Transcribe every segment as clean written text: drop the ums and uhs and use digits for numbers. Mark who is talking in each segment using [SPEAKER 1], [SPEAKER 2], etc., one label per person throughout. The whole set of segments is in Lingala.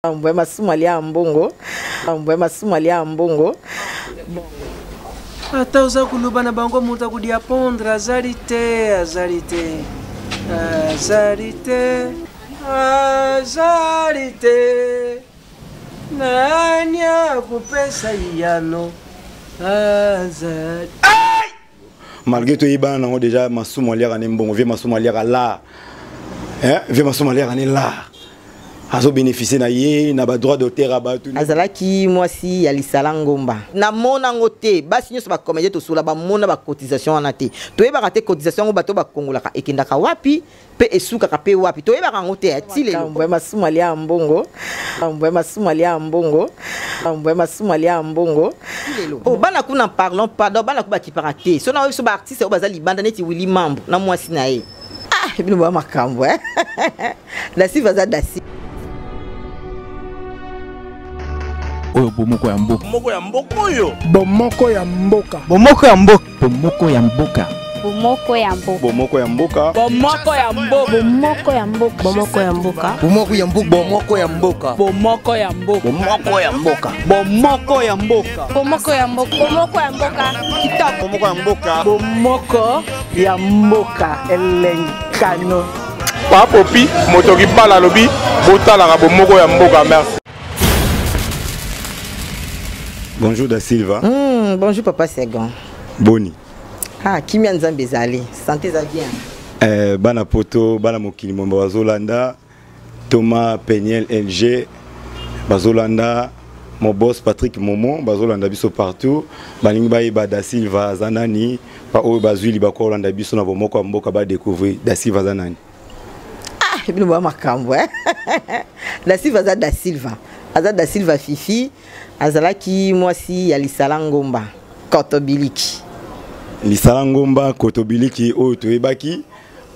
[SPEAKER 1] Mbwe masumu alia mbongo. Mbwe masumu alia mbongo.
[SPEAKER 2] Ata oza koloba na bango moto akodiapondre azali te, azali te, azali te, azali te. Nani akopesa yano? Azali.
[SPEAKER 3] Malgré toyebana nango déjà, masumu aliaka ne mbongo, vie masumu aliaka lar, hein, vie masumu aliaka ne lar, azobénéficie na ye na badroit d'auteur ya bato.
[SPEAKER 1] Azalaki mwasi ya Lisala Ngomba. Namona yango te. Basi nyonso bacomédien tosola, bamona bacotisation wana te. Toyebaka te cotisation yango bato bakongolaka ekendaka wapi mpe esukaka mpe wapi, toyebaka yango te ti lelo. Mbwe masumu alia mbongo. Mbwe masumu alia mbongo. Mbwe masumu alia mbongo. Oh, bana kuna, parlons pardon, bana ku bakipaka te. So na biso baartiste oyo baza libanda neti Willy Mambo na mwasi na ye. Ah, bino ba makambo, eh. Dasiva aza dasi.
[SPEAKER 4] Oyo bomoko ya mboka.
[SPEAKER 5] Moko ya mboka oyo.
[SPEAKER 6] Bomoko ya mboka.
[SPEAKER 7] Bomoko ya mboka.
[SPEAKER 4] Bomoko ya mboka.
[SPEAKER 8] Bomoko ya mboka.
[SPEAKER 3] Bomoko ya mboka.
[SPEAKER 9] Bomoko ya mboka.
[SPEAKER 10] Bomoko ya mboka.
[SPEAKER 11] Bomoko ya mboka.
[SPEAKER 7] Bomoko ya mboka. Bomoko ya mboka.
[SPEAKER 9] Bomoko ya mboka.
[SPEAKER 7] Bomoko ya mboka.
[SPEAKER 9] Bomoko ya mboka.
[SPEAKER 10] Bomoko ya mboka. Bomoko ya mboka.
[SPEAKER 9] Kitoko.
[SPEAKER 3] Bomoko ya mboka.
[SPEAKER 1] Bomoko ya mboka. Elenkano.
[SPEAKER 5] Papopi moto kibala alobi botalaka bomoko ya mboka. Merci.
[SPEAKER 3] Bonjour Da Silva.
[SPEAKER 1] Bonjour papa Segon.
[SPEAKER 3] Boni.
[SPEAKER 1] Ah, kimia nzambe ezali. Santé eza bien.
[SPEAKER 3] Bana poto, bana mokili momba bazolanda, Thomas Peniel LG bazolanda, mon boss Patrick Momo bazolanda biso partout. Balingi bayeba Da Silva aza nani, ba oyo bazwi libaku kolanda biso na bomoko ya mboka ba découvrir Da Silva aza nani.
[SPEAKER 1] Ah, bino ba makambo, eh. Da Silva aza Da Silva. Aza Da Silva Fifi, azalaki mwasi ya Lisala Ngomba, Kotobiliki.
[SPEAKER 3] Lisala Ngomba Kotobiliki oyo toyebaki,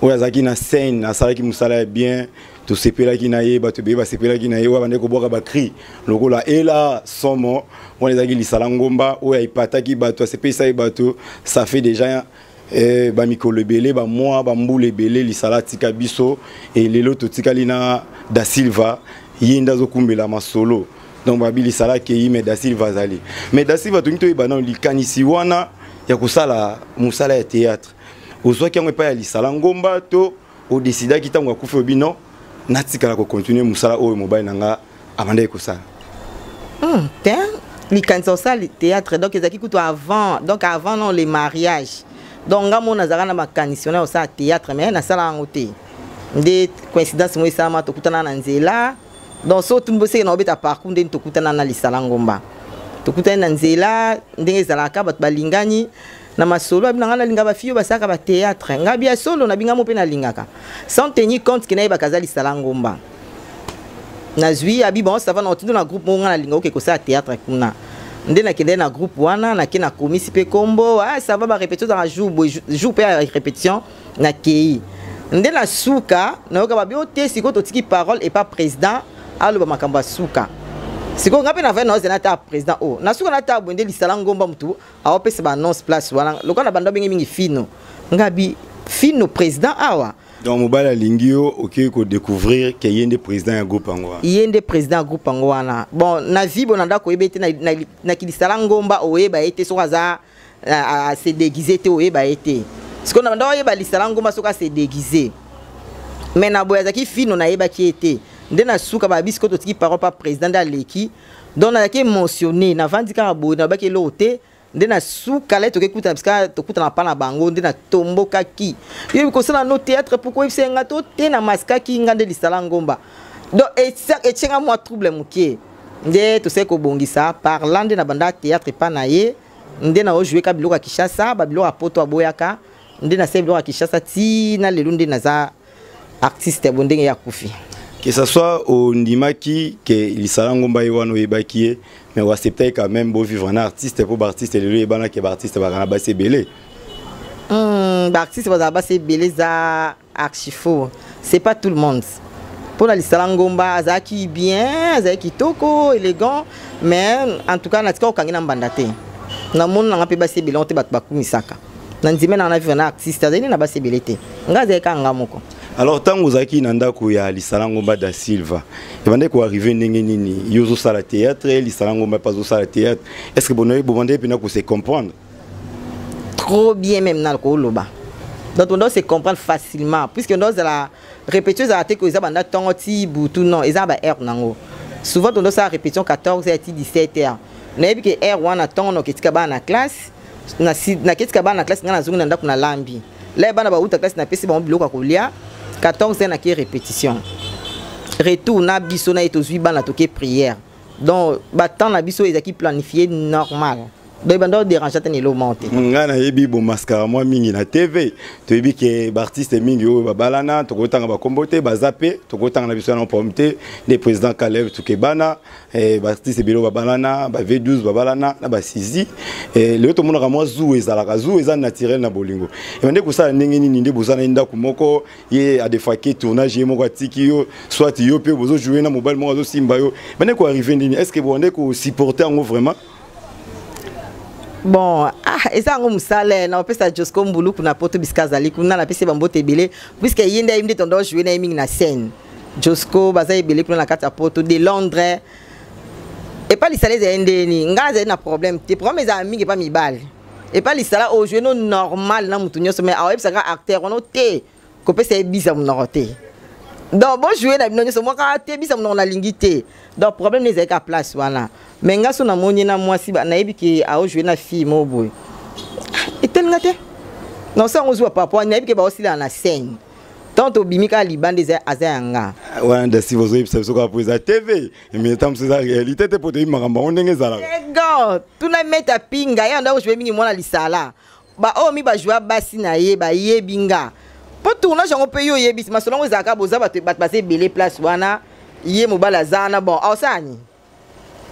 [SPEAKER 3] oyo azalaki na scène, asalaki mosala ya bien, tosepelaki na ye, bato ebele basepelaki na ye, oyo abandaki kobwaka bacri lokola ela somo wana ezalaki Lisala Ngomba oyo ayipataki bato, asepelisaki bato. Ça fait déjà bamikolo ebele, bamwa bambula ebele Lisala atika biso. E lelo totikali na Da Silva, ye nde azokumbela masolo. Donc babi Lisala akei, mais Da Silva azali. Mais Da Silva, tolingi toyeba nano likanisi wana ya kosala mosala ya théâtre, ozwaki yango epai ya Lisala Ngomba to odesidaki ntango akufi obi non, natikala kocontinue mosala oyo mobali na nga abandaki kosala?
[SPEAKER 1] Te, likanisi osala théâtre, donc ezalaki kutu avant, donc avant non le mariage. Donc nga mo nazalaka na makanisi wana osala théâtre, mais nasala yango te. Nde coïncidence mo esalama, tokutana na nzela. Donc so otuni boseke na obeta parcours ndeni tokutana na Lisala Ngomba. Tokutani na nzela, ndenge ezalaka bato balingani na masolo, abi na ngai nalinga bafille oyo basalaka bathéâtre. Ngai bia solo na binga mo mpe nalingaka, sans tenir compte ke nayebaka aza Lisala Ngomba. Nazwi abi bon, ça va, na otindo na groupe moko ngai nalinga oke kosala théâtre kuna. Nde nakendaki na groupe wana, nake nakomisi mpe kombo. Ah, ça va, barépétition ezalaka jour boye, jour mpe ya répétition nakei. Nde na suka nayoka babi o te, sikoyo totiki parole epa président aloba makambo ya suka. Sikoyo ngai mpe navai naozela ata président oyo na suka nata boye. Nde Lisala Ngomba motu aopesa baannonce place wana, lokola na bando abenge mingi Fino, ngabi Fino président awa.
[SPEAKER 3] Donc mobali alingi yo, okei kodécouvrir ke ye nde président ya groupe yango wana.
[SPEAKER 1] Ye nde président ya groupe yango wana. Bon, na vie bo na ndako oyeba ye te, na Kilisala Ngomba oyeba ye te soki aza ase déguise te, oyeba ye te. Sikoyo na banda oyeba Lisala Ngomba soki ase déguise, mais na boye azalaki Fino, nayebaki ye te. Nde na suka babi sikoyo totiki parole pa président, nde aleki. Donc nazalaki émotionné, navandi kaka boye, nalobaki eloko te. Nde na suka lai toke kutana bisika tokutana pa na bango, nde natombokaki: yoyebi kosala no théâtre, pourquoi oyebisa nga to te? Na maskaki nga nde Lisala Ngomba. Donc etienga mwa trouble moke, nde tosali kobongisa par là. Nde na banda théâtre epa na ye, nde na ojouer ka biloko ya Kinshasa, babiloko ya poto aboyaka. Nde nasali biloko ya Kinshasa ti na lelo, nde naza artiste bo ndenge ya kufi.
[SPEAKER 3] Que ça soit ondimaki ke Lisala Ngomba ye wana, oyebaki ye, mais oacceptaki quand même bovivre na artiste, mpo baartiste lelo eyebanaki baartiste bazala na basi ebele.
[SPEAKER 1] Baartiste bazala basi ebele eza archi faux, c'est pas tout le monde. Mpona Lisala Ngomba azalaki bien, azalaki kitoko, élégant, mais en tout cas natika kokangi na mbanda te. Namoni nanga mpe basi ebele yango te, bato bakumisaka na ndime nanga na vivre na artiste azali na basi ebele te. Nga azali kaka nga moko.
[SPEAKER 3] Alors ntango ozalaki na ndako ya Lisala Ngomba da Silva, ebandaki koarrive ndenge nini? Yo ozosala théâtre, Lisala Ngomba mpe azosala théâtre, est ce que bonoye bobandaki mpena kose comprendre?
[SPEAKER 1] Trop bien même na koloba. Donc on doit se comprendre facilement, puisque ndozala répétition ezala te ko eza banda ntongo ti butu, non, eza ba heure nango. Souvent tondosala répétition 14 heures ti 17 heures. Nayebi ke heure wana ntongo naketika bana na classe, naketika bana na classe, ngai nazongi na ndako, nalambi la bana bauta classe, napesi bango biloko ya kolia. 14 heures nake répétition, retour na biso na ye, tozwi bana, toke prière. Donc batemps na biso ezalaki planifié normal, donc ebanda odérange ate na eloko moko te.
[SPEAKER 3] Ngai nayebi bomaskara mwa mingi na TV. Toyebi ke baartiste mingi oyo babalana, tokotanga bakombo te, baza mpe tokotanga na biso yana problème te, nde président Caleb Tukebana, baartiste ebele oyo babalana, ba V12 babalana na basizi. Lelo tomonaka mwa zu ezalaka, zu eza naturel na bolingo. Ebande kosala ndenge nini nde boza na ye ndako moko, ye adefaki tournage, ye moko atiki yo, soit yo mpe bozojoue na mobali moko azosimba yo? Ebande koarrive ndeni? Est ce que bobande kosupporte yango vraiment?
[SPEAKER 1] Bon, ah, eza yango mosala. Na opesa Josco Mbuluku na Poto bisika azali kuna, napesi bambote ebele, puisque ye nde ayebi nde tondo joue na ye mingi na scène. Josco, baza ebele kuna na kati ya Poto, de Londres. Epa Lisala ezali ndeni, ngai nazali na problème te. Problème ezala mingi epa mibali. Epa Lisala ojoue no normal na motu nyonso, mais aoyebisaka acteur wana te kopesa ye bisa monoko te. Donc bojoue na bino nyonso, mwaka te bisa monoko nalingi te. Donc problème ezali ka place wana. Mais nga so namoni na mwasi, nayebi ke aojoue na fille moko boye, etelinga te non, so yango ozwa papa, nayebi ke baosilana na scène. Tant tobimi kaka libanda, eza aza ya nga.
[SPEAKER 3] Wana Dasi bozoyebisa biso kaka po eza TV, mais ta mosusu eza réalité te, po toyebi makambo yango ndenge ezalaka.
[SPEAKER 1] Ego tuna meta pinga ye anda kojoue mingi mwana Lisala, baoyo mi bajouer basi na ye bayebi nga, mpo tournage yango mpe yo oyebisi masolo yango ezalaka boza bato, bato baza ebele place wana, ye mobali aza wana. Bon, aosala nini?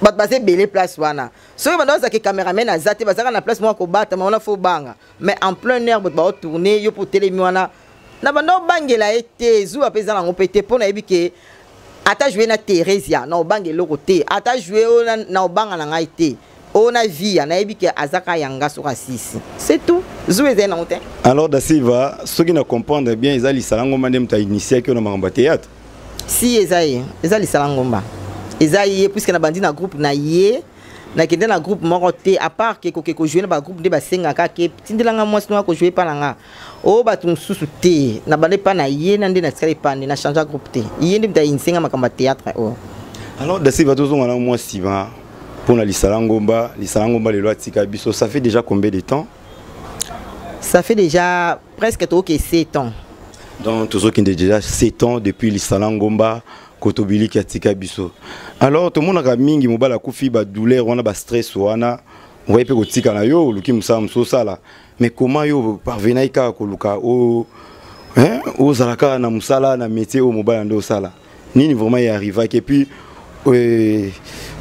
[SPEAKER 1] Bato baza ebele place wana. Soki banda ozalaki cameraman aza te, bazalaka na place moko kobatama wana, fo banga. Mais en plein air bato baotourne, yo mpo otelemi wana, na banda obangela ye te. Zuwa mpe eza nango mpe te, mpo nayebi ke ata joue na Theresia na obanga eloko te, ata joue oyo na obanga na ngai te, oyo na via nayebi ke aza kaka ya nga. Soki asisi, c'est tout, zuwa ezali nango te.
[SPEAKER 3] Alors Da Silva, soki na comprendre bien, eza Lisala Ngomba nde moto ainitiaki yo na makambo ya théâtre?
[SPEAKER 1] Si, eza ye, eza Lisala Ngomba, eza ye, puisque nabandi na groupe na ye. Nakende na groupe moko te à part ke koke kojoue na bagroupe nde basengaka ke tindelanga mwasi no akojoue epa na nga, oyo bato mosusu te. Nabanda epa na ye na nde natikala epa nde na change groupe te. Ye nde moto ainitienga makambo ya théâtre oyo.
[SPEAKER 3] Alors Da Silva, tozonga na mwa nsima mpona Lisala Ngomba. Lisala Ngomba lelo atika biso, ça fait déjà combien de temps?
[SPEAKER 1] Ça fait déjà presque tokoke 7 ans.
[SPEAKER 3] Donc tozokende déjà 7 ans depuis Lisala Ngomba Kotobiliki atika biso. Alors tomonaka mingi mobali akufi, badouleur wana, bastress wana, okoki mpe kotika na yo, oluki mosala mosusu osala. Mais comment yo parvenaki kaka koluka ozala kaka na mosala na métier oyo mobali nde osala? Nini vraiment earrivaki? Et puis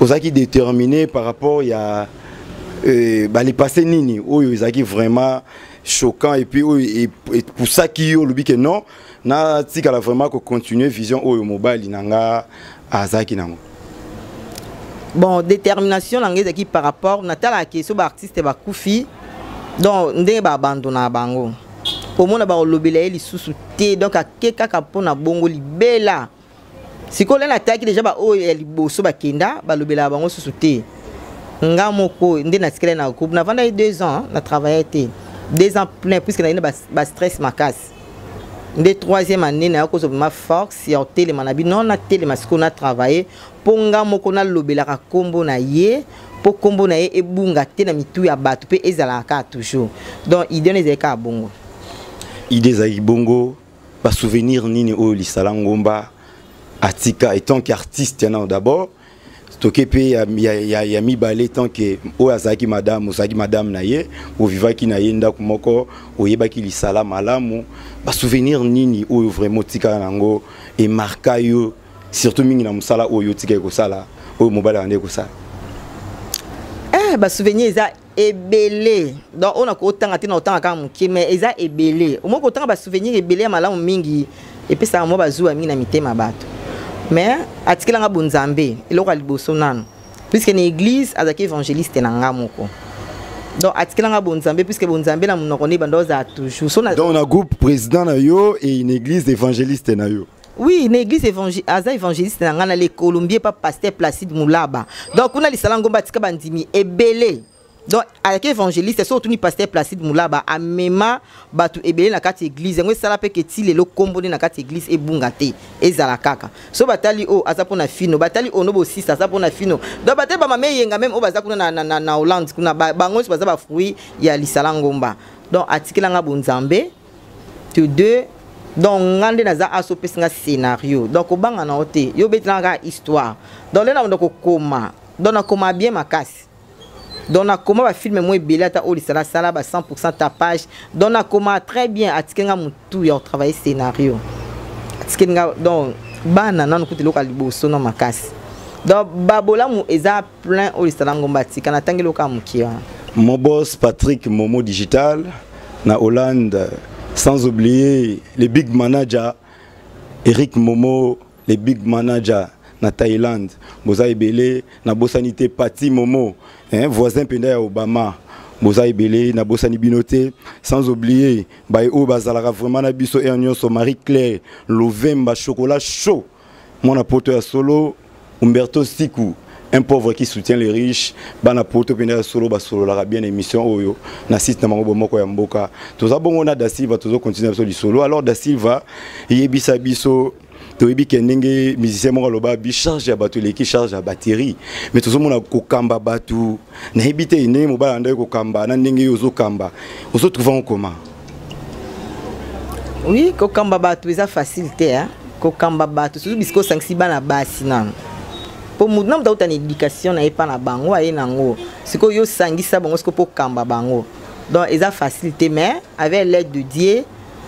[SPEAKER 3] ozalaki déterminé par rapport ya balepasse nini oyo ezalaki vraiment choquant et puis oyo epusaki yo olobi ke non, natikala vraiment kocontinue vision oyo mobali na nga azalaki nango?
[SPEAKER 1] Bon, détermination na ngai ezalaki par rapport natalaka so baartiste bakufi, donc ndenge baabandona bango, omona bakolobela ye lisusu te. Donc ake kaka mpona bongo libela. Sikoyo nde natalaki déjà baoyo ya liboso bakenda, balobelaka bango susu te. Nga moko nde natikali na groupe, navandaki 2 ans, na travaille te 2 ans plein, puisque naye na bastress makasi. Nde troisième année naya kozwa vraiment force ya kotelema na bino, natelema sikoyo na travaille, mpo nga moko nalobelaka nkombo na ye, mpo nkombo na ye ebunga te na mitu ya bato mpe ezalaka kaka toujours. Donc idée wana ezali kaka bongo.
[SPEAKER 3] Idée ezalaki bongo. Basouvenir nini oyo Lisala Ngomba atika etant qu'artiste nano d'abord, toke mpe ya mibale, tant que oyo azalaki madame, ozalaki madame na ye, ovivaki na ye ndako moko, oyebaki Lisala malamu, basouvenir nini oyo vraiment otikala nango, emarka yo surtout mingi na mosala oyo otikaki kosala, oyo mobali abandi kosala?
[SPEAKER 1] Basouvenir eza ebele. Donc oyo nakotanga te, na kotanga kaka moke, mais eza ebele. Omoi kotanga basouvenir ebele ya malamu mingi epesaka mwa bazuwa mingi na mitema bato. Mais atikelanga bonzambe, eloko ya liboso nano, puisque na église azalaki évangéliste na nga moko. Donc atikelanga bonzambe, puisque bonzambe na monoko ne banda ozala toujours so na.
[SPEAKER 3] Donc na groupe, président na yo et une église évangéliste na yo?
[SPEAKER 1] Oui, na église évangé, aza évangéliste na nga na les Colombier, pa pasteur Placide Mulaba. Donc kuna Lisala Ngomba atika bandimi ebele. Donc alaki évangéliste, so otuni pasteur Placide Mulaba, amema bato ebele na kati église. Yango esala mpe ke ti lelo kombo nde na kati église ebunga te, ezala kaka. So batali oyo aza mpona fino, batali ono bosisa aza mpona fino. Donc batali bamama eyenga meme oyo baza kuna na Hollande kuna, bango nyonso baza bafruit ya Lisala Ngomba. Donc atikelanga bonzambe to deux. Donc nga nde naza aso opesi nga scénario, donc obanga na yo te, yo obetelanga kaka histoire. Donc nde na banda kokoma, donc nakoma bien makasi. Donc nakoma bafilme mo ebele, ata oyo Lisala asala ba 100 tapage. Donc nakoma très bien. Atike nga motu ya kotravaille scénario, atikeli nga. Donc bana nanu kuta eloko ya liboso na makasi. Donc babolamu eza plein oyo Lisala Ngomba atika, natangi eloko ya mokie wana.
[SPEAKER 3] Mon boss Patrick Momo Digital na Hollande, sans oublier les big manager Eric Momo, les big manager na Thaïlande, boza ebele. Nabosani te Pati Momo, hein, voisin penda ya Obama, boza ebele, nabosani bino te. Sans oublier baye oyo bazalaka vraiment na biso heure nyonso, Marie Claire Lovemba, chocolat chaud, mwana poto ya solo, Umberto Siku, un pauvre qui soutient les riches. Bana poto penda ya solo basololaka bien. Émission oyo na site na bango Bomoko ya Mboka. Toza bongo na Da Silva, tozocontinue biso lisolo. Alors Da Silva, yebisa biso, toyebi ke ndenge musicien moko aloba bi charge ya bato eleki charge ya batterie, mais tozomona kokamba bato, nayebi te ndenge mobali andaki kokamba na ndenge yo ozokamba, ozotrouva ngo comment?
[SPEAKER 1] Oui, kokamba bato eza facile te, hein? Kokamba bato, surtout bisika osangisi bana basi nano, po motu na moto auta na éducation na ye mpa na bango, aye nango. Sikoyo yo osangisa bango sikoyo mpo okamba bango, donc eza facile te. Mais avec l'aide de Dieu,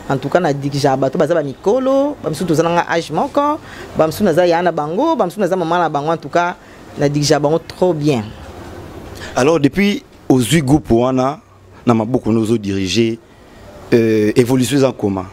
[SPEAKER 1] en tout cas na dirigeaka bato baza bamikolo, bamisusu toza nanga age moko, bamisusu naza ya na bango, bamisusu naza mama na bango. En tout cas na dirigeaka bango trop bien.
[SPEAKER 3] Alors depuis ozwi groupe wana na maboko no, ozodirige, évolution eza comment?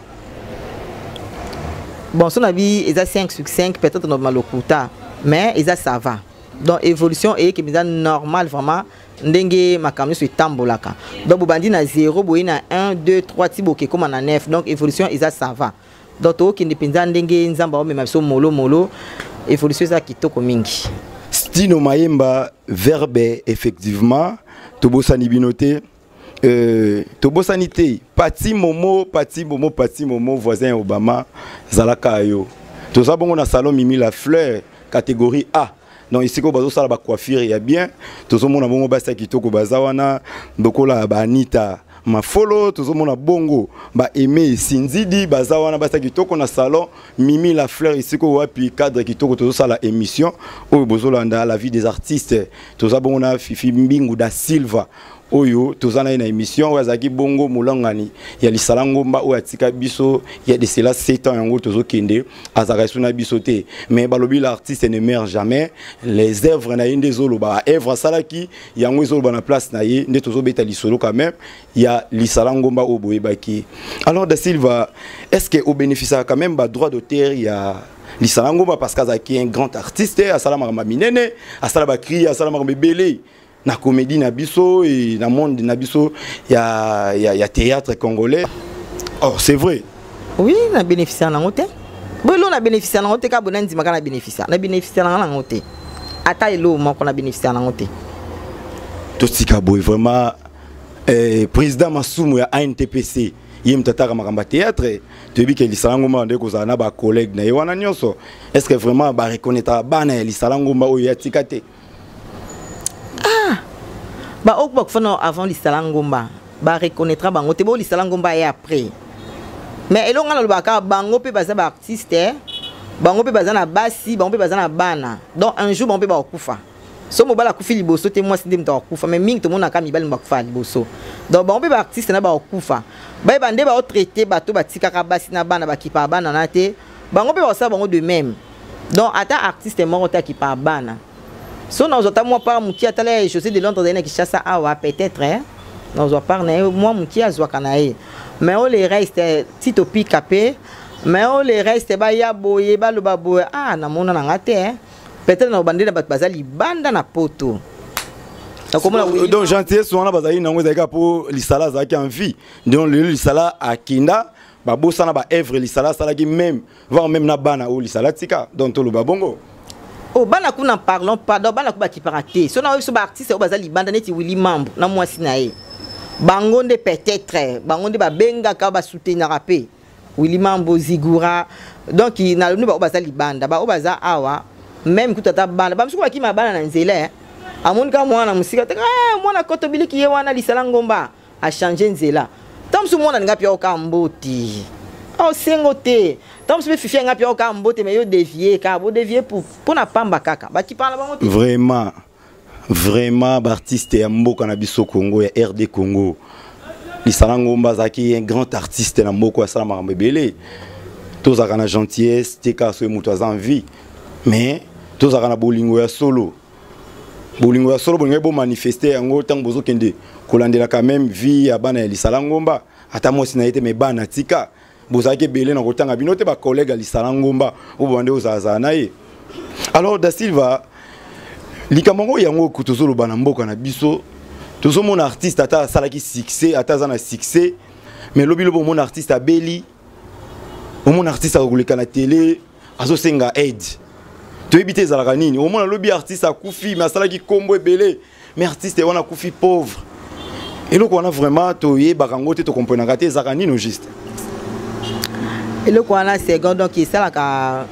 [SPEAKER 1] Bon, so na bi eza 5 sur 5, peut-être na lokuta, mais eza ça va. Donc évolution eyeki mpenza normal vraiment, ndenge makambo nyonso etambolaka. Donc bobandi na 0, boye na 1, 2, 3, ti boke ekóma na 9. Donc évolution eza ça va. Donc tokokende mpenza ndenge Nzambe aomema biso molo molo, évolution eza kitoko mingi.
[SPEAKER 3] Stino Mayemba verbe, effectivement tobosani bino te, tobosani te Pati Momo, Pati Momo, Pati Momo, voisin ya Obama, zalaka yo. Toza bongo na salon Mimi la Fleur, catégorie A. Donc esika oyo bazosala bacoiffure ya bien, tozomona bongo basi ya kitoko baza wana, lokola baanita Mafolo, tozomona bongo baaime Sinzidi, baza wana basi ya kitoko na salon Mimi la Fleur, esika oyo wapi cadre kitoko tozosala émission oyo bozolanda, La Vie des artistes. Toza bongo na Fifi Mbingu Da Silva oyo toza na ye na émission, oyo azalaki bongo molangani ya Lisala Ngomba, oyo atika biso ya de cela 7 ans. Yango tozokende, azalaka esu na biso te, mais balobi l'artiste ne meurt jamais. Les œuvres na ye nde ezoloba, œuvre asalaki yango ezoloba na place na ye. Nde tozobeta lisolo quand même ya Lisala Ngomba oyo boyebaki. Alors Da Silva, est ce que obénéficiaka quand même badroit d'auteur ya Lisala Ngomba? Parce que azalaki un grand artiste, asala makambo minene, asala bacri, asala makambo ebele na comédie na biso et na monde na biso ya théâtre congolais. Oh, c'est vrai.
[SPEAKER 1] Oui, na bénéficiaire nango te. Boye na bénéficiaire nango te, ka bona ndimaka na bénéficiaire, na bénéficiaire nanga nango te, ata elo moko na bénéficiaire nango te.
[SPEAKER 3] Totika boye vraiment. Président Masumu ya ANTPC, ye moto ataka makambo ya théâtre, toyebi ke Lisala Ngomba nde kozala na bacollègue na ye wana nyonso. Est ce que vraiment bareconnaîtraka bana ya Lisala Ngomba oyo ya tika te?
[SPEAKER 1] Ah, baoyo bakufa na avant Lisala Ngomba, bareconnaîtra bango te. Bo Lisala Ngomba ye après. Mais eloko nga nalobaka kaka, bango mpe baza baartiste, bango mpe baza na basi, bango mpe baza na bana. Donc un jour bango mpe bakokufa. So mobali akufi liboso te, mwasi nde moto akokufa. Mais mingi tomonaka mibali bakufa liboso. Donc bango mpe baartiste na bakokufa, bayeba nde baotraite bato batikaka basi na bana, bakipaka bana na te, bango mpe bakosala bango de même. Donc ata artiste moko te akipaka bana. So nazwa ata mwa part mokie, atala ya José de Londres azali na Kinshasa awa, peut-être, eh? Nazwa part na ye mwa mokie azwaka na ye, mais o le reste ti topika mpe. Mais o le reste baya boye, baloba boye, ah, namona na nga te, eh? Peut-être na obandeli na bato baza libanda na poto. Nakomona
[SPEAKER 3] Donc gentillesse wana bazalaki nango ezalaki kaka mpo Lisala azalaki en vie. Donc lelo Lisala akinda, babosana baœuvre Lisala asalaki, même voire même na bana oyo Lisala tika. Donc toloba bongo.
[SPEAKER 1] Oh, bana kuna, parlons pas. Donc bana ku bakipaka te. So na oyo biso baartiste oyo baza libanda, neti Willy Mambo na mwasi na ye, bango nde peut-être bango nde babengaka, basoutenaka mpe Willy Mambo, Zigura. Donc nalobi baoyo baza libanda, baoyo baza awa, même kutu ata bana bamisuku bakima bana na nzela, eh. Amoni kaka mwana mosika te, ah, mwana koto biliki ye wana Lisala Ngomba, achange nzela. Ntango mosusu mwana alinga mpe aoka mbote, aosengo te. Ntango mosusu mpe fifi yanga mpe aoka mbote, mais yo dévie kaka, bodévie mpo na pamba kaka, bakipaka na bango te.
[SPEAKER 3] Vraiment, vraiment, baartiste ya mboka na biso Congo, ya RD Congo, Lisala Ngomba azalaki un grand artiste na mboka, asala makambo ebele. Tozalaka na gentillesse te kaka soki moto aza en vie, mais tozalaka na bolingo ya solo. Bolingo ya solo, bolingo bomanifeste yango ntango bozokende kolandela quand même vie ya bana ya Lisala Ngomba, ata mwasi na ye te, mais bana tika bozalaki ebele na kotanga bino te, bacollègue ya Lisala Ngomba oyo bande ozalazala na ye. Alors Da Silva, likambo yango yango tozoloba na mboka na biso, tozomona artiste ata asalaki succès, ata aza na succès, mais lobi lobi omona artiste abeli, omona artiste akoleka na télé azosenga aide, toyebi te ezalaka nini. Omona lobi artiste akufi, mais asalaki kombo ebele, mais artiste wana akufi pauvre. Eloko wana vraiment toyebaka yango te, tokomprenaka te ezalaka nini au juste.
[SPEAKER 1] Eloko wana second, donc esalaka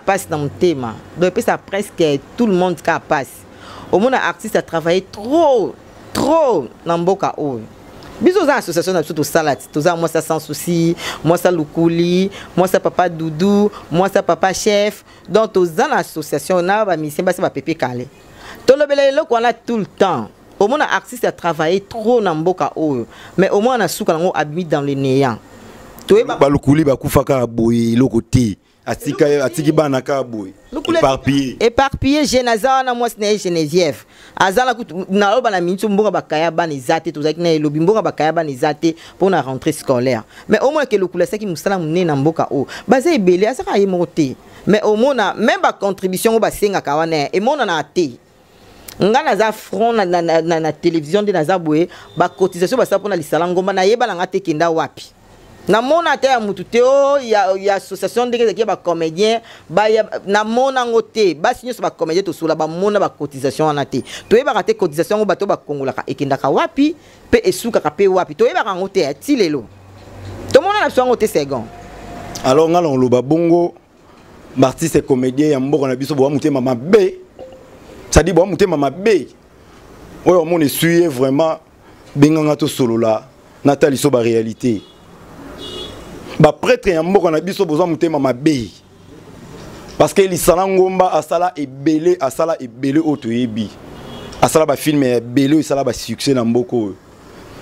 [SPEAKER 1] mpasi na motema. Donc epesaka presque tout le monde kaka mpasi. Omona artiste atravaille trop trop na mboka oyo. Biso oza association na biso, tosala ti toza mwasi ya Sans Souci, mwasi ya Lukuli, mwasi ya Papa Dudu, mwasi ya Papa Chef. Donc toza na association na bamusicien basi, bapepe kale, tolobela eloko wana tout le temps. Omona artiste atravaille trop na mboka oyo, mais omona na suka nango abimi dans le néant. Toyeba
[SPEAKER 3] Balukuli bakufa kaka boye, eloko te, atika, atiki bana kaka boye, éparpillé.
[SPEAKER 1] Éparpillé. Jeune aza wana, mwasi na ye Geneviève aza na kutu naloba na miniti, mbongo bakaya bana eza te. Tozalaki na elobi mbongo bakaya bana eza te mpo na rentrée scolaire. Mais omonake Lokula asalaki mosala monene na mboka oyo, baza ebele, azaka ye moko te. Mais omona même bacontribution oyo basengaka wana emonanaka te. Nga naza front na télévision nde naza boye, bacotisation basala mpona Lisala Ngomba, nayeba na nga te kenda wapi. Namona ata ya mutu te o ya association ndenge ezalaki ya bacomédien baya, namona yango te. Basi nyonso bacomédien tosola, bamona bacotisation wana te. Toyebaka te cotisation yango bato bakongolaka ekendaka wapi mpe esukaka mpe wapi, toyebaka yango te. Ti lelo tomona na biso yango te, second.
[SPEAKER 3] Alors nga na oloba bongo, baartiste comédien ya mboka na biso, bowa motema mabe, c'est-à-dire bowa motema mabe oyo omona esui ye vraiment. Benganga tosolola, natali so baréalité. Baprêtre ya mboka na biso, bozwa motema mabe, parce que Lisala Ngomba asala ebele, asala ebele oyo toyebi, asala bafilme ya ebele oyo esala basuccès na mboka oyo.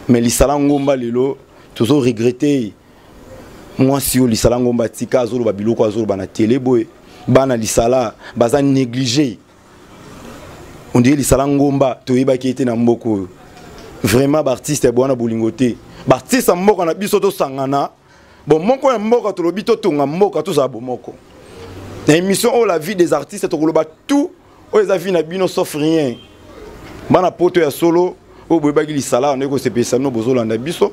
[SPEAKER 3] Mais Lisala Ngomba lelo tozo regretter. Mwasi oyo Lisala Ngomba tika azoloba biloko, azoloba na télé boye, bana Lisala baza négligé, on dirait Lisala Ngomba toyebaki ete na mboka oyo. Vraiment, baartiste bwana bolingo te. Baartiste ya mboka na biso, tosangana, bomoko ya mboka. Tolobi totonga mboka, tozala bomoko. Na émission oyo, La vie des artistes, tokoloba tout oyo eza vie na bino, sauf rien. Bana poto ya solo oyo boyebaki Lisala, ndenge kosepelisa bino, bozolanda biso.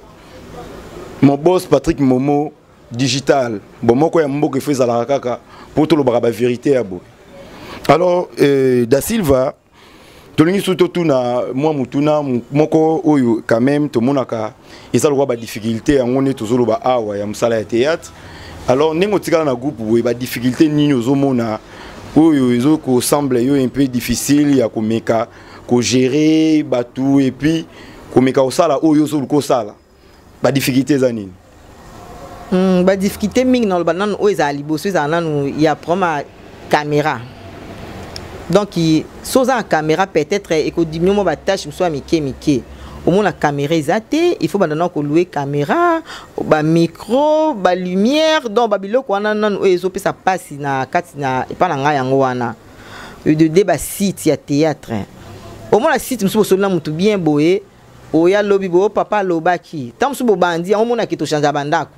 [SPEAKER 3] Mon boss Patrick Momo digital, bomoko ya mboka efo ezalaka kaka mpo tolobaka bavérité ya boye. Alors Da Silva, tolingi su totuna mwa mutuna moko oyo quand même tomonaka eza lokola badifficulté yango nde tozoloba awa ya mosala ya théâtre. Alors ndenge otikala na groupe boye, badifficulté nini ozomona oyo ezokosemble yo un peu difficile ya komeka kogérer bato et puis komeka kosala oyo ozoluka osala? Badifficulté eza nini?
[SPEAKER 1] Badifficulté mingi, naloba nanu oyo ezala liboso, ezala nanu ya problème ya caméra. Donc so oza na caméra, peut-être ekodiminuer mwa batâche mosusu ya mike mike. Omona caméra eza te, il faut banda nanu kolouer caméra, bamicro, balumière. Donc babiloko wana nanu oyo ezopesa mpasi na kati na epa na ngai yango wana. De basite ya théâtre, omona site mosusu bosoli na motu bien boye, oya lobi boye, papa alobaki ntango mosusu bobandi yango, omonaki tochange bandako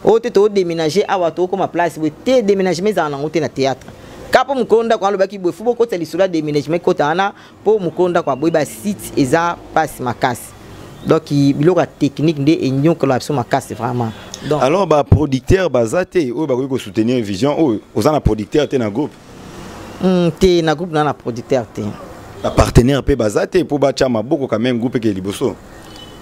[SPEAKER 1] oyo te, todéménage awa, tokóma place boye te. Déménagement ezala nango te na théâtre. Kaka mpo mokolo ndako alobaki boye, fu bokotisa lisolo ya déménagement ekota wana, mpo mokolo ndako aboyi basite eza mpasi makasi. Donc biloko ya technique nde enyokola biso makasi vraiment. Donc
[SPEAKER 3] alors baproducteur baza te oyo bakoki kosoutenir vision oyo? Oza na producteur te na groupe?
[SPEAKER 1] Te, na groupe na na producteur te.
[SPEAKER 3] Bapartenaire mpe baza te mpo batya maboko quand même groupe eke liboso?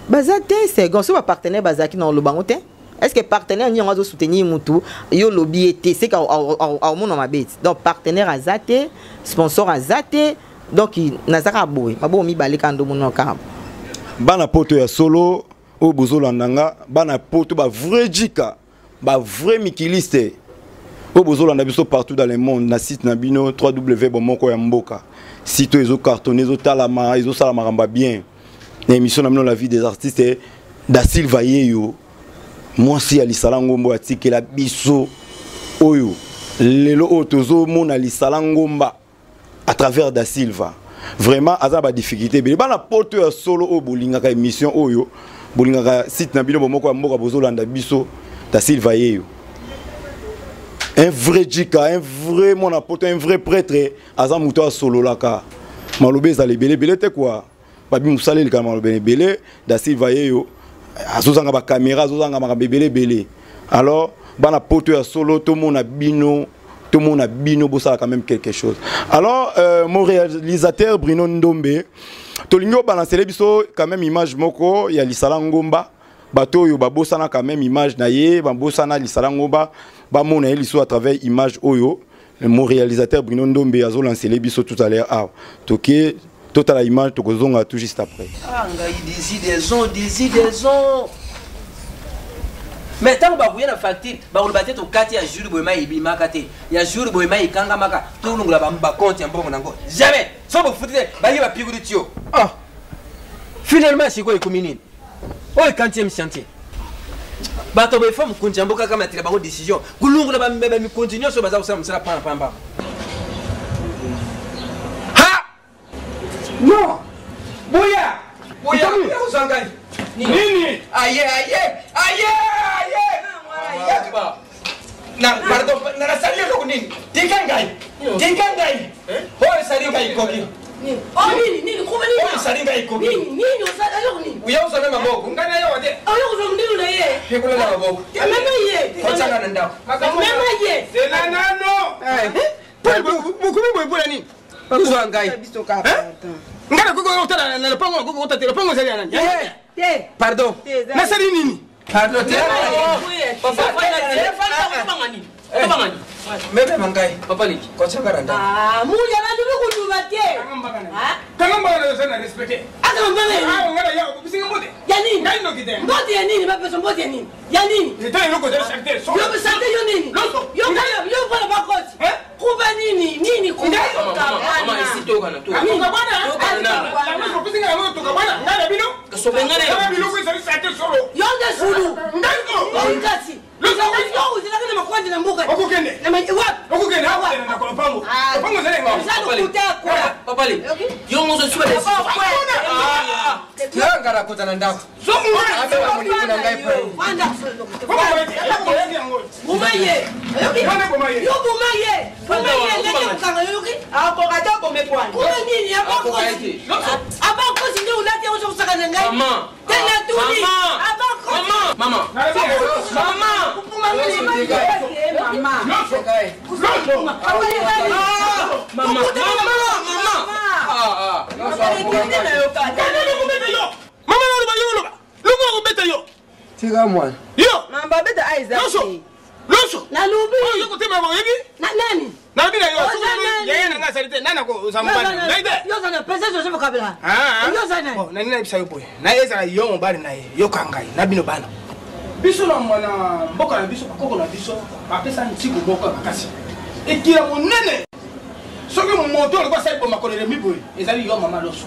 [SPEAKER 1] Baza te, second so bapartenaire bazalaki na oloba yango te. Est ce que partenaire nini yango azosoutenir mutu yo olobi ye te, seka aomona mabe ti? Donc partenaire aza te, sponsor aza te. Donc naza kaka boye, maboko mibale kaka ndomona kaka.
[SPEAKER 3] Bana poto ya solo oyo bozolanda nga, bana poto bavrai jika, bavrai mikiliste oyo bozolanda biso partout dans le monde na site na bino 3W Bomoko ya Mboka, site oyo ezocartonne, ezotalama, ezosala makambo ya bien na émission na bino La Vie des Artistes. Da Silva yeyo, mwasi ya Lisala Ngomba atikela biso oyo lelo oyo tozomona Lisala Ngomba à travers Da Silva. Vraiment aza na badifficulté ebele. Bana poto ya solo oyo bolingaka émission oyo, bolingaka site na bino Bomoko ya Mboka, bozolanda biso, Da Silva yeyo, un vrai jika, un vrai mwana poto, un vrai prêtre. Aza moto asololaka, maloba ezala ebele ebele te kua babi mosala elekaka maloba ebele. Da Silva yeyo azozanga bacaméra, azozanga makambo ebele ebele. Alors bana poto ya solo, tomona bino, tomona bino bosala quand même quelque chose. Alors mon réalisateur Bruno Ndombe, tolingi obalancele biso quand même image moko ya Lisala Ngomba. Bato oyo babosana quand même image na ye, babosana Lisala Ngomba, bamona ye liso à travers image oyo mon réalisateur Bruno Ndombe azolancele biso tout à l'heure awa. Toke totala image, tokozonga tout juste après.
[SPEAKER 2] Ah, ngai décidaison, décidaison, mais ntango bakoya na facture, bakoloba te tokati ya jour boye mai ebimaka te, ya jour boye mai ekangamaka, tolongola bacompte ya mbongo nango. Jamais so bofuti te, baye bapikuli tio. Ah, finalement sikoyo ekomi nini oyo 40e chantier? Bato boye fo mokonzi ya mboka kaka matela bango décision kulungula bamikonzi nyonso baza kosala mosala pamba pamba. Ha, non, boya boya kozwa ngai nini? Aye aye aye aye, na pardon, na nasali eloko nini? Tika ngai, tika ngai, oyo esali ngai koki. Oyo esali ngai koki. Uya ozwa na maboko ngai na yo te. Pekula na maboko, kotianga na ndako.
[SPEAKER 5] Zela nano, bokomi boye mpona nini?
[SPEAKER 2] Ozwa ngai.
[SPEAKER 5] Ngai nakoki kotala na lopango, nakoki kota te. Lopango ezali ya nani?
[SPEAKER 2] Pardon.
[SPEAKER 5] Nasali nini?
[SPEAKER 2] Pardon te. Meme ngai kotianga na ndako.
[SPEAKER 8] Muja bantu bikuluba te.
[SPEAKER 5] Kanga mbaka na yo, na respecte.
[SPEAKER 8] Aka mbaka ya nini?
[SPEAKER 5] Ngai na ya obisinga mbote.
[SPEAKER 8] Ya nini?
[SPEAKER 5] Ngai ndoki te.
[SPEAKER 8] Mbote ya nini? Bapesa mbote ya nini? Ya nini?
[SPEAKER 5] Eta eloko ezali saleté.
[SPEAKER 8] Yo saleté yo nini?
[SPEAKER 5] Loso.
[SPEAKER 8] Yo yo mpona bakoti. Kuba nini? Nini kuba?
[SPEAKER 5] Opisinga yango, tokabwana ngai na bino. Biloko ezali saleté solo.
[SPEAKER 8] Yo nde zulu.
[SPEAKER 5] Ngai ko.
[SPEAKER 8] Kasi. Yo ozelaka na makwandi na mboka.
[SPEAKER 5] Okokende.
[SPEAKER 8] Wapi?
[SPEAKER 5] Okokende akokende na lopango. Lopango ezali ngo.
[SPEAKER 8] Eza lokuta kwa.
[SPEAKER 2] Papale yo mozo suba. Nga nakota na ndako. Abeba molingo na ngai.
[SPEAKER 8] Boma ye. Yo boma ye. Boma ye ndenge kokanga yoki.
[SPEAKER 1] Akoka te komekwana.
[SPEAKER 8] Kuma nini abakosi? Abakosi nde olati yango sokosaka na ngai. Te natuni. Abakosi.
[SPEAKER 2] Mama. Mama.
[SPEAKER 1] Mama.
[SPEAKER 2] Mama. Mama. Mama.
[SPEAKER 5] Mama naloba, yo oloba longo akobeta yo.
[SPEAKER 2] Tika mwana.
[SPEAKER 5] Yo.
[SPEAKER 1] Mama babeta a eza.
[SPEAKER 5] Loso. Loso.
[SPEAKER 8] Nalobi.
[SPEAKER 5] Oyo kotema oyebi?
[SPEAKER 8] Na nani?
[SPEAKER 5] Nalobi na yo.
[SPEAKER 8] Oza nani?
[SPEAKER 5] Yaya na ngai asali te. Nani akozala mobali na ngai te?
[SPEAKER 8] Yo oza na pesa Joseph Kabila. Yo oza nani?
[SPEAKER 5] Bon, nani nayebisa yo boye. Na ye ezala yo mobali na ye, yoka ngai na bino bana. Biso na mwana mboka na biso, bakoko na biso bapesa ntiko moko ya makasi. Ekila monene. Soki moto olobi asali bomakolo elemi boye, ezali yo mama Loso.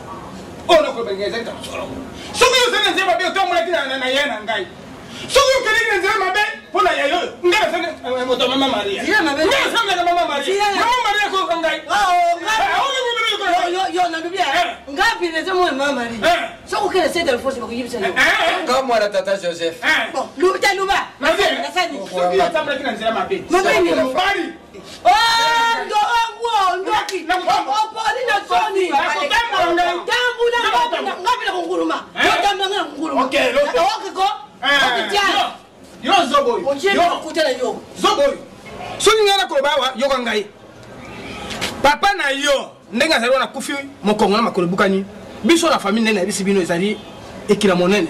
[SPEAKER 5] Oyo nakoloba ezali kaka solo. Soki ozali na nzela mabe, otambolaki na ye na ngai. Soki okendeki na nzela mabe mpo na yayo oyo, ngai nasali moto ya mama Maria. Ngai nasalaka mama Maria. Mama Maria akoyoka ngai.
[SPEAKER 8] Yo nalobi ngai pinese mwana mama Maria. Soki okende se telefone bakoyebisa yo.
[SPEAKER 2] Nga mwana tata Joseph.
[SPEAKER 8] Bon, te luba. Nasani.
[SPEAKER 5] Soki otambolaki na nzela mabe.
[SPEAKER 8] Mabe nini?
[SPEAKER 5] Mobali.
[SPEAKER 8] Oh, ndo. Mbwa ndoki. Opoli na soni. Tambula ngapi na kunguruma. Tambula na kunguruma.
[SPEAKER 5] Okay, loso.
[SPEAKER 8] Okay ko. Okay tia.
[SPEAKER 5] Yo zobo oyo.
[SPEAKER 8] Otie kuta na yo.
[SPEAKER 5] Zobo oyo. Soki ngai nakoloba awa yoka ngai. Papa na yo ndenge azali wana akufi mokongo na makolo ebukani. Biso na famille ndenge nayebisi bino ezali ekila monene.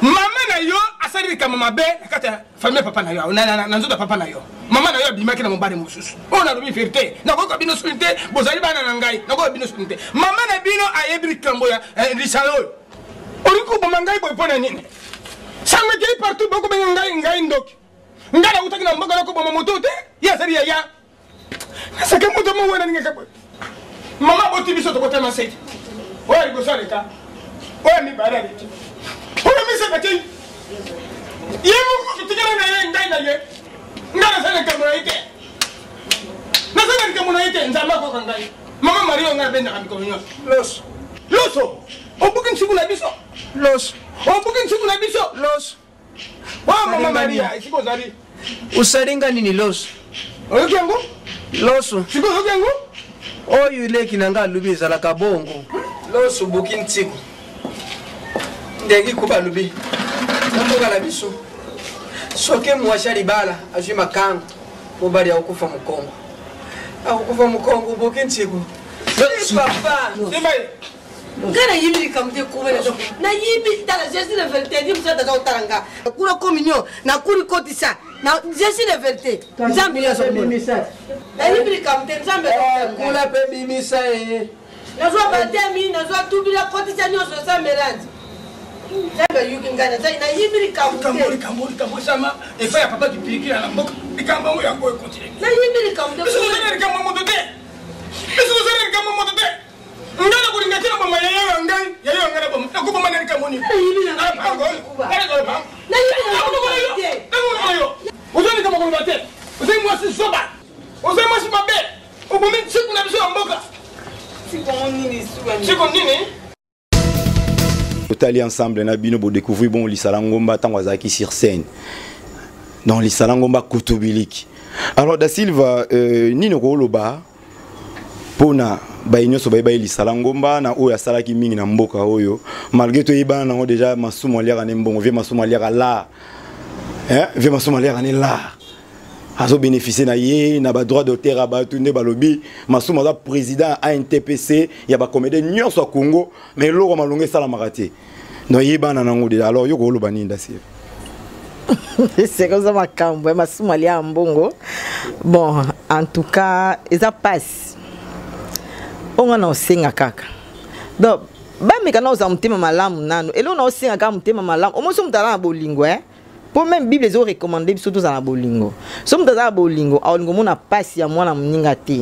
[SPEAKER 5] Mama na yo asali likambo mabe na kati ya famille papa na yo na nzoto ya papa na yo. Mama na yo abimaki na mobali mosusu. Oyo nalobi verite, nakoyoka bino soni te, bozali bana na ngai, nakoyoka bino soni te. Mama na bino ayebi likambo ya lisala oyo. Olingi koboma ngai boye mpo na nini? Sango ekei partout, bokobenga ngai ngai ndoki. Ngai nautaki na mboka nakoboma moto te, ye azali yaya. Nasaka moto moko wana ningaka boye. Mama aboti biso tokotema seki. Oyo liboso aleka, oyo mibale aleki, oyo misato akei. Ye moko totikala na ye, ngai na ye. Ngai nasala likambo na ye te, nasala likambo na ye te. Nzambe akoka ngai. Mama Marie oyo ngai abendaka mikolo nyonso.
[SPEAKER 2] Loso.
[SPEAKER 5] Loso, obuki nsuku na biso.
[SPEAKER 2] Loso.
[SPEAKER 5] Obuki nsuku na biso.
[SPEAKER 2] Loso.
[SPEAKER 5] Oyo mama Maria, esika ozali.
[SPEAKER 2] Osali nga nini loso?
[SPEAKER 5] Oyoki yango?
[SPEAKER 2] Loso.
[SPEAKER 5] Sikoyo oyoki yango?
[SPEAKER 2] Oyo leki na nga alobi ezalaka bongo. Loso obuki ntiku. Ndenge kuba alobi. Na mboka na biso. Soki mwasi ya libala azwi makango, mobali akokufa mokongo. Akokufa mokongo, obuki ntiku. Papa.
[SPEAKER 8] Nga nayibi likambo te kuba nazo nayibi tala je suis le vérité ndi mosusu aza kotala nga kuna communion nakuli kotisa na je suis le vérité nzambe nyonso nayibi likambo te nzambe
[SPEAKER 2] kuna mpe bimisa ye
[SPEAKER 8] nazwa batemi nazwa tubila kotisa nyonso eza melandi nzambe ayuki ngai nayibi likambo te
[SPEAKER 5] likambo likambo esama epai ya papa kipirikila na mboka likambo yango yango ekontinue
[SPEAKER 8] nayibi likambo te
[SPEAKER 5] biso tozali likambo moto te biso tozali likambo moto te ngai nakolinga te naboma yaya ya ngai yaya ya ngai naboma nakoboma na likambo nini ozali likambo koloba te ozali mwasi zoba ozali mwasi mabe obomi nsiku na biso ya mboka siko nini
[SPEAKER 3] totali ensemble na bino bodécouvrir bon lisala ngomba ntango azalaki sur scène dans lisala ngomba kutubiliki. Alors Da Silva, nini okoloba mpona baye nyonso bayeba ye lisala ngomba na oyo asalaki mingi na mboka oyo, malgré toyebana nango déjà masumu aliaka ne mbongo vie masumu aliaka lar, vie masumu aliaka ne lar, azobénéficie na ye na badroit d'auteur ya bato nde balobi masumu aza président ya ANTPC ya bacomédien nyonso ya Congo, mais eloko malongo esalamaka te. Donc yebana nango déjà. Alors yo koloba nini, Da Silva?
[SPEAKER 1] Seko eza makambo ya masumu alia ya mbongo. Bon, en tout cas eza mpasi oyo nga na osenga kaka. Donc bameka na ozala motema malamu nano. Eloko na osenga kaka motema malamu. Omoi so moto aza na bolingo, mpo même Bible ezorecommande biso tozala na bolingo. So moto aza na bolingo, aolingo omona mpasi ya mwana moninga te.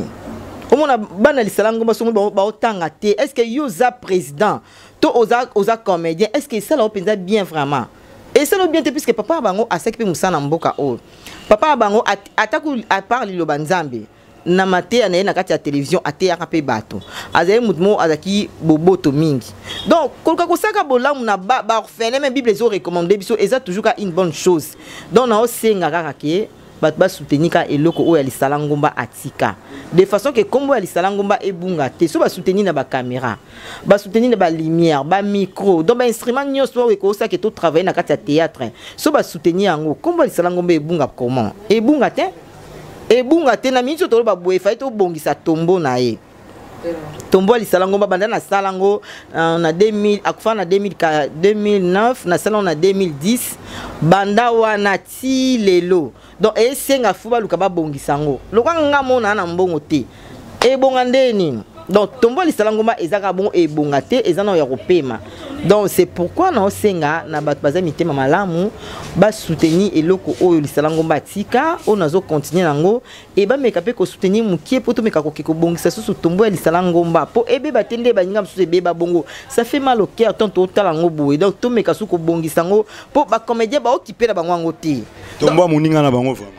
[SPEAKER 1] Omona bana lisala ngomba so baotanga te. Est ce que yo oza président to oza comédien, est ce que esala o mpenza bien? Vraiment esala bien te, puisque papa ya bango asalaki mpe mosala na mboka oyo. Papa ya bango ataku à part liloba Nzambe na mateya na ye na kati ya télévision, ateyaka mpe bato. Azali motu moko azalaki boboto mingi. Donc koluka kosalaka bolamu na baorphelin, même Bible ezorecommande biso, eza toujours ka une bonne chose. Donc naosenga kaka ke bato basoutenir kaka eloko oyo ya lisala ngomba atika, de façon ke nkombo ya lisala ngomba ebunga te. So basoutenir na bacaméra, basoutenir na balumière, bamicro, donc bainstrument nyonso oyo ekosaki totravaille na kati ya théâtre, so basoutenir yango, nkombo ya lisala ngomba ebunga comment? Ebunga te, ebunga te. Na miniti oyo toloba boye, efai tobongisa tombo na ye, tombo ya lisala ngomba. Banda nasala yango na 2000, akufa na 2009, nasala yango na 2010. Banda wana ti lelo, donc esenga fu baluka babongisa yango. Lokwa nga mona na mbongo te, ebonga nde nini? Donc tombo lisala ngomba eza kaka bongo, ebonga te, eza nao ya kopema. Donc c'est pourquoi naosenga na bato baza mitema malamu basoutenir eloko oyo lisala ngomba atika, oyo nazocontinue nango, e bameka mpe kosoutenir mokie mpo tomeka koke kobongisa susu tombo ya lisala ngomba mpo ebeba te nde baninga mosusu ebeba bongo. Ça fait mal au cœur tant totala yango boye. Donc tomeka su kobongisa yango mpo bacomédien baokipe na bango yango te.
[SPEAKER 3] Tombo ya moninga na bango vraiment.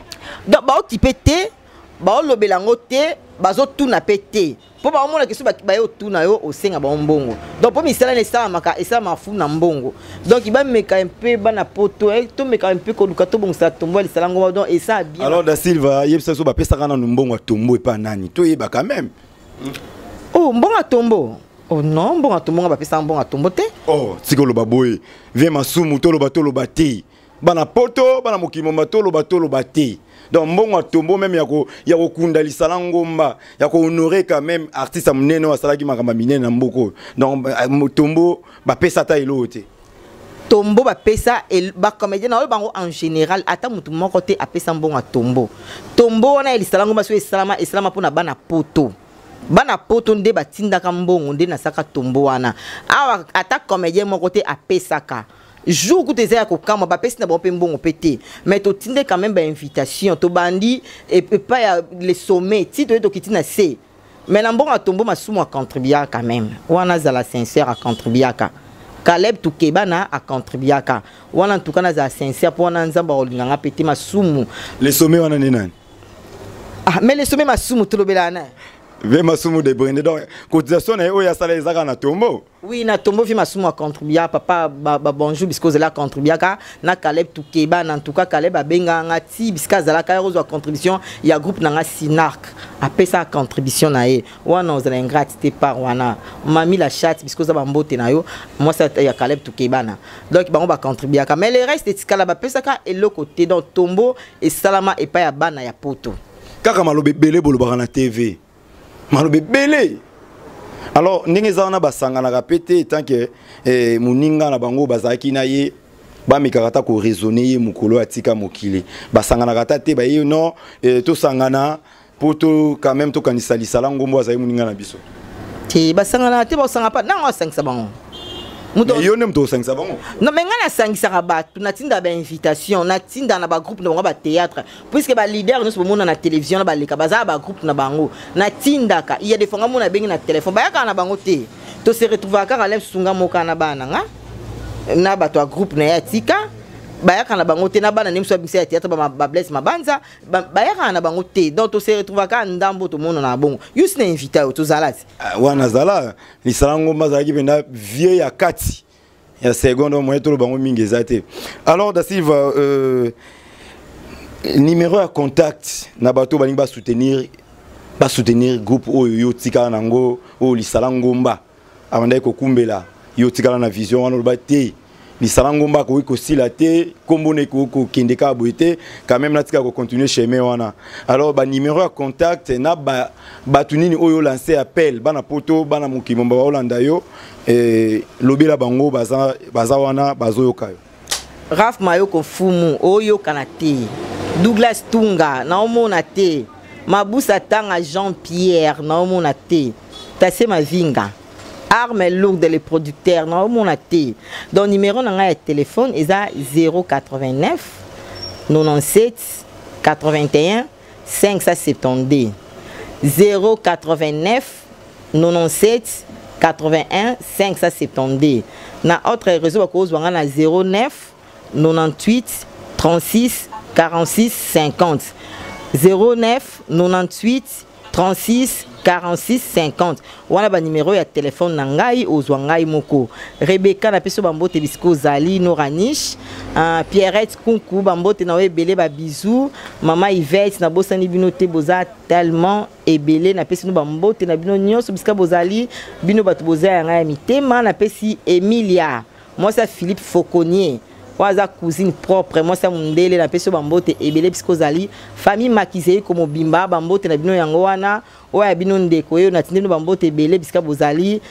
[SPEAKER 1] Donc baokipe te, baolobela yango te. Bazotuna mpe te, mpo baomona keso baye otuna yo, osenga bango mbongo. Donc mpo misala na esalamaka, esalamaka fu na mbongo. Donc bameka mpe bana poto, tomeka mpe koluka tobongisa tombo ya lisala ngomba. Donc esala bien.
[SPEAKER 3] Alors Da Silva, yebisa biso, bapesaka nanu mbongo ya tombo epa nani? Toyeba quand même.
[SPEAKER 1] Oh, mbongo ya tombo? Oh non, mbongo ya tombo, nga bapesaka mbongo ya tombo te.
[SPEAKER 3] Oh, tika oloba boye, vie masumu. Toloba, toloba te. Bana poto, bana mokili momba, toloba, toloba te. Donc mbongo ya tombo même ya kokunda lisala ngomba, ya kohonorer quand même artiste ya monene oyo asalaki makambo ya minene na mboka oyo, donc tombo bapesa ata eloko te?
[SPEAKER 1] Tombo bapesa bacomédien na oyo bango en général, ata motu moko te apesa mbongo ya tombo. Tombo wana ya lisala ngomba, soki esalama, esalama mpona bana poto. Bana poto nde batindaka mbongo, nde nasaka tombo wana. Awa ata comédien moko te apesaka. Jour kutu eza ya kokamwa, bapesi na bango mpe mbongo mpe te. Mais totinde quand même bainvitation, tobandi epai ya le sommet ti toye tokiti na se. Mais na mbongo ya tombo, masumu acontribuaka quand même wana, azala sincère, acontribuaka. Caleb Tukebana acontribuaka wana. En tout cas nazala sincère, mpo wana Nzambe akolinganga mpe te, masumu.
[SPEAKER 3] Le sommet wana nde nani?
[SPEAKER 1] Ah, mais le sommet masumu, tolobelaka na
[SPEAKER 3] Ve masumu de brende. Donc cotisation na ye oyo asala eza kaka na tombo?
[SPEAKER 1] Oui, na tombo vi masumu acontribua. Papa ba bonjour, bisika ozali, acontribuaka na Caleb Tukebana. En tout cas Caleb abengaka nga ti bisika azalaka ya kozwa contribution ya groupe na nga Sinark, apesaka contribution na ye wana. Ozala ingrate te par wana. Mami la chatte, bisika oza, bambote na yo, mwasi ya Caleb Tukebana. Donc bango bacontribuaka, mais le reste etikala, bapesaka eloko te. Donc tombo esalama epai ya bana ya poto.
[SPEAKER 3] Kaka maloba ebele bolobaka na TV, maloba ebele. Alors ndenge eza wana, basanganaka mpe te tant que moninga na bango bazalaki na ye, bamekaka ata koraisonner ye mokolo atika mokili, basanganaka ata te? Baye non, tosangana mpo to quand même tokanisa lisala ngombo, azali moninga na biso.
[SPEAKER 1] Te, basanganaka te. Basanga pa nango asangisa bango.
[SPEAKER 3] Mais yo nde moto osangisa bango.
[SPEAKER 1] Non, mais ngai nasangisaka bato, natinda bainvitation, natinda na bagroupe na bango bathéâtre, puisque baleader nyonso bomona na télévision na baleka, baza na bagroupe na bango. Natindaka iya des fois nga mona abengi na téléphone, bayakaka na bango te. Tose retrouvaka kaka lem sunga moka na bana na nga na bato ya groupe na ye atika. Bayaka na bango te na bana nde mosu babimisa ya théâtre, bablesse mabanza, bayakaka na bango te. Donc tose retrouvaka ndambo, tomona na bongo yusi na invita oyo tozala ti.
[SPEAKER 3] Ah, wana azala lisala ngomba, azalaki mpenza vie ya kati ya seconde moyen toloba bango mingi eza te. Alors Da Silva, numéro ya contact na bato balingi basoutenir groupe oyo yo tikala nango, oyo lisala ngomba abandaki kokumbela, yo tikala na vision wana, oloba te lisala ngomba akoki kosila te, nkombo na ekoki kokende kaka boye te, quand même natika kocontinue chemin wana. Alors banuméro ya contact na bato nini oyo olance appel, bana poto, bana mokili momba baolanda yo, lobela bango, baza wana bazoyoka yo.
[SPEAKER 1] Raf Mayoko Fumu, oyokana te. Douglas Tunga, naomona te. Mabusa Tanga Jean Pierre, naomona te. Tase Mavinga, Arme Lourde le producteur, naomona te. Donc numéro na ngai ya téléphone eza 089 97 81 572, 089 97 81 572. Na autre réseau bakozwa nga na 09 98 36 46 50, 09 98 36 46 50. Wana banimero ya telefone na ngai, ozwa ngai moko. Rebeka, napesi yo bambote bisika ozali. Noranish, Pierrette Kunku, bambote na yo ebele, babizu. Mama Ivete, nabosani bino te, boza tellement ebele. Napesi bino bambote na bino nyonso bisika bozali, bino bato boza ya ngai ya mitema. Napesi Emilia, mwasi ya Philippe Fauconnier, oyo aza cousine propre, mwasi ya mondele, napesi yo bambote ebele bisika ozali. Famille Makizeiko mobimba, bambote na bino yango wana, oyo ya bino ndeko oyo natindi bino bambote ebele bisika bozali.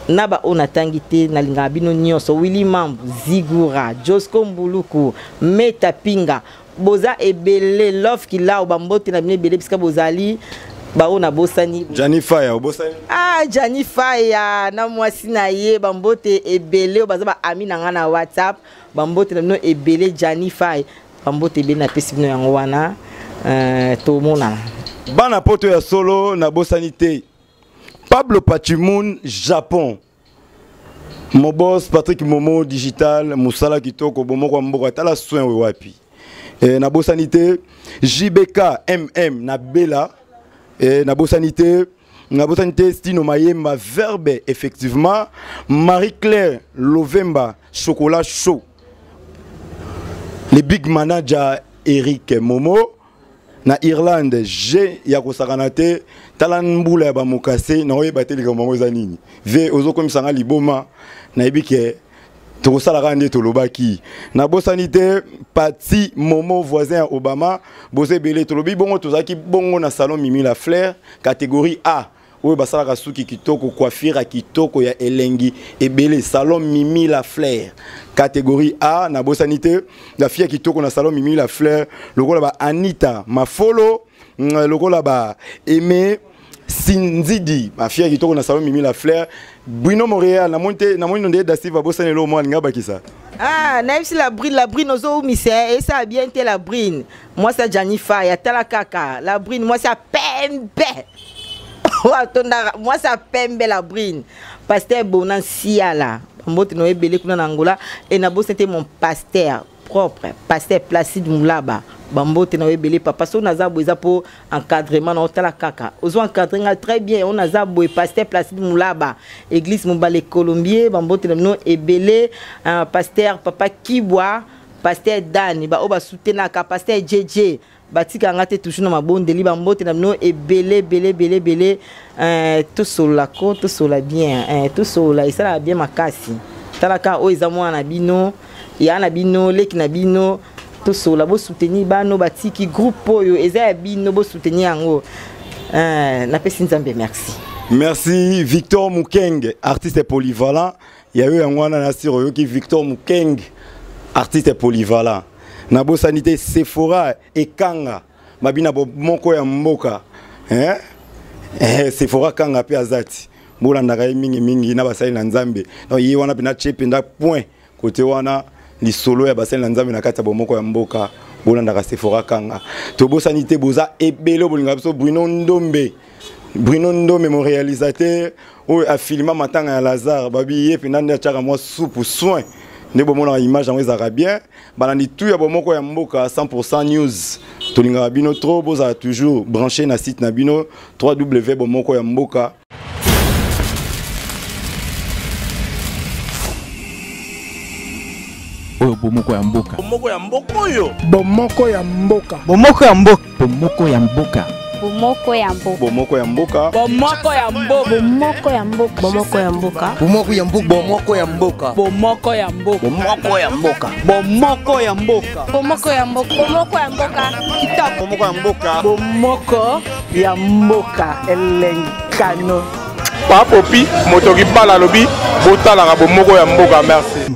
[SPEAKER 1] Na baoyo natangi te, nalingaka bino nyonso. Willi Mambu Zigura, Josco Mbuluku, Meta Pinga, boza ebele. Love Kilao, bambote na bino ebele bisika bozali. Baoyo nabosani.
[SPEAKER 3] Jani Faya, obosani.
[SPEAKER 1] Ah, Jani Faya na mwasi na ye, bambote ebele. Oyo baza baami na ngai na WhatsApp, bambote na bino ebele. Jani Faya, bambote ebele napesi bino yango wana. Tomonana.
[SPEAKER 3] Bana poto ya solo, nabosani te Pablo Pachimoun Japon, mon boss Patrick Momo Digital, mosala kitoko, bomoko ya mboka, tala soin oyo wapi. Nabosani te JBK MM na Bela. Eh, nabosani te nabosani te Stino Mayemba verbe effectivement Marie-Claire Lovemba chocolat chaud le big manager Eric Momo na Irlande G ya kosakana te tala mbula ya bamokase naoyeba te likambo yango eza nini ve ozokomisa nga liboma nayebi ke tokosala kaka nde tolobaki nabosani te pati momo voisin ya obama boza ebele tolobi bongo tozalaki bongo na salon mimi la fleur catégorie a oyo basalaka suki kitoko coiffure ya kitoko ya elengi ebele salon mimi la fleur catégorie a nabosani te la fille ya kitoko na salon mimi la fleur lokola ba anita mafolo mm, lokola ba aimé sinzidi mafia ya kitoko na salon mimi la fleur bruno montréal namoni te namoni nde da silva bosani eloko mwa alinga bakisa
[SPEAKER 1] ah nayebisi la brine la brine ozowumisa eh, esala bien te la brine mwasi ya janifa ya tala kaka la brine mwasi ya pembe oyo atondaka mwasi ya pembe la brine pasteur bona nsiala bambote na yo ebele kuna na angola e nabosani te mon pasteur propre pasteur placide mulaba bambote na yo ebele papa soki naza boye eza mpo encadrement na otala kaka ozo encadre nga très bien oyo naza boye pasteur placide mulaba église mobale colombier bambote na bino ebele uh, pasteur papa kibwa pasteur dani baoyo basutenaka pasteur jj batika nga te toujours na mabondeli bambote na bino ebele ebele ebele ebele eh, tosolola ko tosolola bien eh, tosolola esalaka bien makasi talaka oyo eza mwana na bino ya na bino leki na bino tosolola bosoutenir bano batiki groupe oyo eza ya bino bosoutenir yango eh, napesi nzambe merci
[SPEAKER 3] merci victor mukenge artiste polyvalent ya yo yango wana na sir oyoki victor mukenge artiste polyvalent nabosani te sephora ekanga mabina moko ya mboka eh? Eh, sephora kanga mpe aza ti bolandaka ye mingimingi na basali na nzambe donc ye wana mpenza tie mpenza point kote wana lisolo ya basali na nzambe na kati ya bomoko ya mboka bolandaka sephora kanga tobosani te boza ebele bolingaka biso bruno ndombe bruno ndombe mon réalisateur oyo afilma matanga ya lazare babi ye mpenza nde atiaka mwa supu soin nde bomonaka image yango ezalaka bien balandi tout ya bomoko ya mboka 100% news tolingaka bino trop bozala toujours branché na site na bino 3w bomoko ya mboka
[SPEAKER 4] oyo bomoko ya mboka
[SPEAKER 11] bomoko ya mboka oyo
[SPEAKER 6] bomoko ya mboka
[SPEAKER 7] bomoko ya mboka
[SPEAKER 4] bomoko ya mboka
[SPEAKER 10] bomoko ya mboka
[SPEAKER 3] bomoko ya mboka
[SPEAKER 9] bomoko ya mboka
[SPEAKER 10] bomoko ya mboka
[SPEAKER 8] bomoko ya mboka
[SPEAKER 7] bomoko ya mboka bomoko ya mboka
[SPEAKER 9] bomoko ya mboka
[SPEAKER 7] bomoko ya mboka
[SPEAKER 9] bomoko ya mboka
[SPEAKER 10] bomoko ya mboka bomoko ya mboka
[SPEAKER 9] kitoko
[SPEAKER 3] bomoko ya mboka
[SPEAKER 9] bomoko ya mboka elenkano
[SPEAKER 11] papopi moto kibala alobi botalaka bomoko ya mboka merci.